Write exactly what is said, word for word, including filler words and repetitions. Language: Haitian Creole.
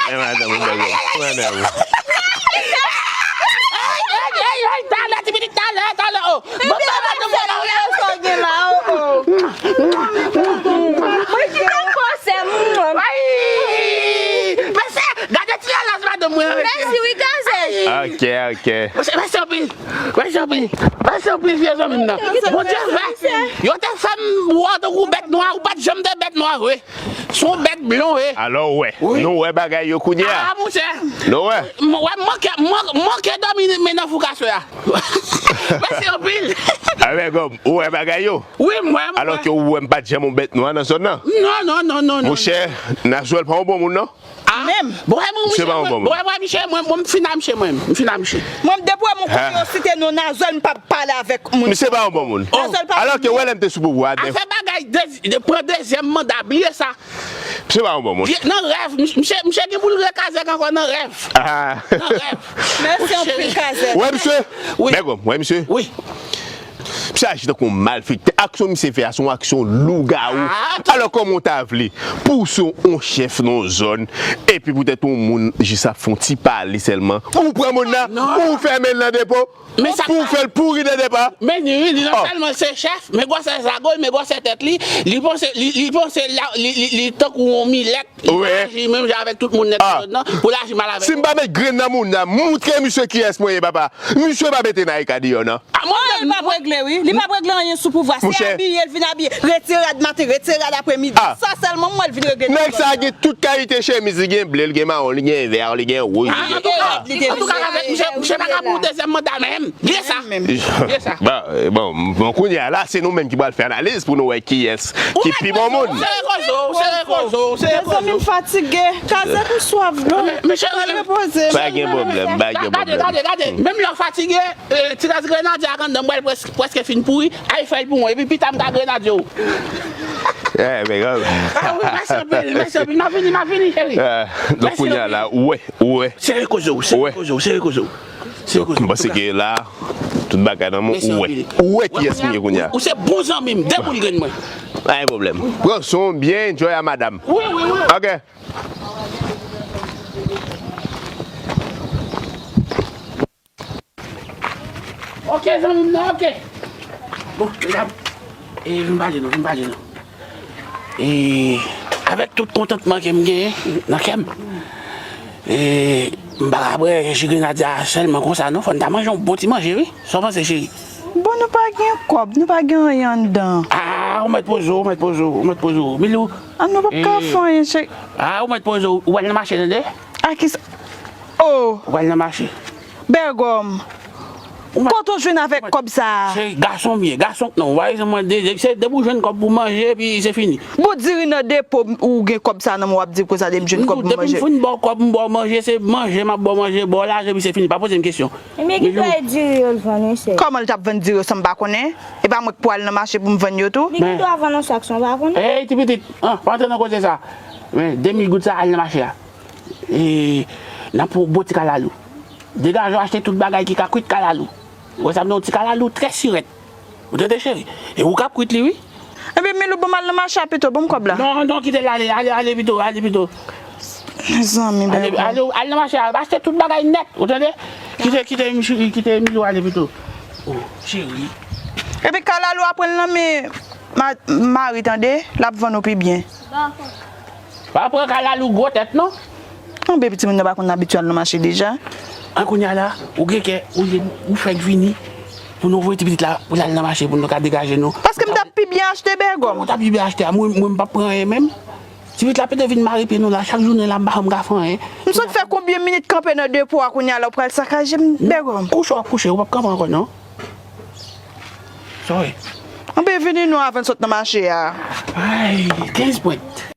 E madanm ou bèl, madanm ou. Ay, ay, ay, ay, talè, ti pitit, talè, talè, oh. Bon, bon, bon, bon, bon, bon. Mwen ki nan konsè, mwen. Ay, mesye, gade ti alaz madanm mwen. Mèsi, wi, Kazèk. Ok, ok. Mesye, mèsi anpil. Mèsi anpil. Mèsi anpil, vye zanmi m nan. Bondye fè. Yo te fè m wè w tankou bèt nwa, ou pa t janm te bèt nwa vre. Se yon bèt blan w ye. Alò, w wè. Wi. Nou wè bagay yo kounye a. Ah, monchè. Nou wè. M wè m manke, m manke, m manke dòmi men nan fou kaswè a. Mèsi anpil. Avèk òm, ou wè bagay yo. Wi, m wè, m wè. Alò ke ou wè m pa t janm yon bèt nwa nan zòn nan. Non, non, non, non, non. Monchè, Nazwèl pa yon bon moun, non. Ah, menm. Bon, wè, mwen, misye pa yon bon moun. Bon, wè, misye, mwen, mwen, m fin a misye, mwen. M fin a misye. Mwen, depi wè mwen kote yo site non Nazwèl, m p ap pale avèk moun. Misye pa yon bon moun. Nazwèl pa bon moun. Alò ke wè lè m te sou pouvwa a, afè bagay de, de, pran dezyèm manda, bliye sa. Misye pa yon bon moun. Nan rèv, misye, misye gen pou l re Kazèk ankò nan rèv. Ah. Nan rèv. Mèsi anpil, Kazèk. Wè, misye. Wi. Bègòm, wè, misye. Wi. Misye aji tankou yon malfektè. Aksyon misye fè a, se yon aksyon lougawou. Ah, alò, kòman w ta vle pou w se yon chèf nan yon zòn, epi poutèt yon moun jis ap fè yon ti pale sèlman, ou pran moun nan, ou fèmen l nan depo, pou w fè l pouri nan depo? Men li, li non sèlman se chèf, men gwosè zago l, men gwosè tèt li, li panse, li, li panse li, li, li tankou yon milèt. Wi. Li aji menm jan avèk tout moun nèt nan, pou l aji mal avèk yo. Si m pa met grenn nan moun nan, moutre misye kiyès mwen ye, papa. Misye pa mete Naïka deyò, non. Ah, mwen, li p ap regle, wi. Li p ap regle anyen sou pouvwa. Se abiye, l vin abiye. Retire rad maten, retire rad apremidi. Sa sèlman m wè l vin regle. Nèg sa gen tout kalite chemiz. Li gen ble, li gen mawon, li gen vè, li gen wouj, li gen. Antouka, misye, misye pa ka pou dezyèm manda menm. Bliye sa. Bliye sa. Bon, bon, kounye a la, se nou menm ki pral fè analiz pou nou wè kiyès ki pi bon moun. Ou sere koze w, ou sere koze w, ou sere koze w. Mezanmi, m fatige. Kazèk, m swaf dlo. Mwen repoze m. Pa gen pwoblèm, pa gen pwoblèm. Gade, gade, gade. Menm lè w fatige, ti ras grenadye ak anndan m pral prèske fin pouri. Ay, fè l pou mwen. Epi pita m ka grenadye w. Eh, men, ah wi, mèsi anpil, mèsi anpil. M ap vini, m ap vini, cheri. Donk, kounye a la, ou wè, ou wè. Sere koze w, sere koze w, sere koze w. M panse ke la, tout bagay nan men w, ou wè. Ou wè kiyès m ye kounye a. Ou se bon zanmi m, de boul grenn mwen. Pa gen pwoblèm. Pran swen w byen, enjoy a madanm. Wi, wi, wi. Ok. Ok, zanmi m nan, ok. Bon, medam, e, vin pale nou, vin pale nou. E, avèk tout kontantman ke m genyen nan kè m, e, m pa ka bwè ji grenadye a sèlman konsa, non. Fò n ta manje yon bon ti manje, wi. Sa w panse, cheri? Bon, nou pa gen kòb, nou pa gen anyen anndan. Ah, ou mèt poze w, ou mèt poze w, ou mèt poze w. Milou. Ah, nou p ap ka fè anyen, cheri. Ah, ou mèt poze w, ou pral nan mache, tande? A kisa? Oh! Ou pral nan mache. Bègòm. Kote w jwenn avèk kòb sa a? Cheri, gason m ye, gason k non. Ou pa bezwen mande, se depi w jwenn kòb pou manje, epi se fini. Bon, diri nan depo, ou gen kòb sa nan men w, w ap di konsa, depi m jwenn kòb pou manje. Depi m fin ba w kòb, m ba w manje, se manje m ap ba w manje, ba w lajan, epi se fini. Pa poze m kesyon. Ebyen, ki klè diri yo l vann, wi, sè? Kòman l t ap vann diri yo san m pa konnen? E pa mwen k pou al nan mache pou m vann yo tou? Li gen dwa vann yon sak san w pa konnen? Ey, ti pitit, pa antre nan koze sa. Men, de mil goud sa, al nan mache a. E, n ap pran yon bon ti kalalou. Degaje w achte tout bagay ki ka kwit kalalou. Ou wè sa m di w, yon ti kalalou trè sirèt. Ou tande, cheri? E ou k ap kwit li, wi. Ebyen, Milou, ban m al nan mache a pito, ban m kòb la. Non, non, kite l ale, ale, ale pito, ale pito. Mezanmi, ale, bègòm. Ale, al nan mache a, achte tout bagay nèt, ou tande? Kite, kite, kite Milou ale pito. Oh, cheri. Epi kalalou a pran l nan men ma-, mari, tande? L ap vann ou pi byen. Pa pran kalalou gwo tèt, non. Anben, pitit moun nan pa konn abitye al nan mache deja. An kounye a la, ou gen kè, ou, ou fèk vini pou nou voye ti pitit la pou l al nan mache pou nou ka degaje nou. Paske m t ap pi byen achte, bègòm. Ou t ap pi byen achte a, mwen, mwen m p ap pran anyen menm. Ti pitit la pito vin mare pye nou la, chak jounen la m pa janm ka fè anyen. M sot fè konbyen minit kanpe nan depo a kounye a la, ou pral sakaje m, bègòm. Kouche w ap kouche, ou p ap kanpe ankò non. Sa w ye? Anben vini non avan n sot nan mache a. Ay, kenz pwent.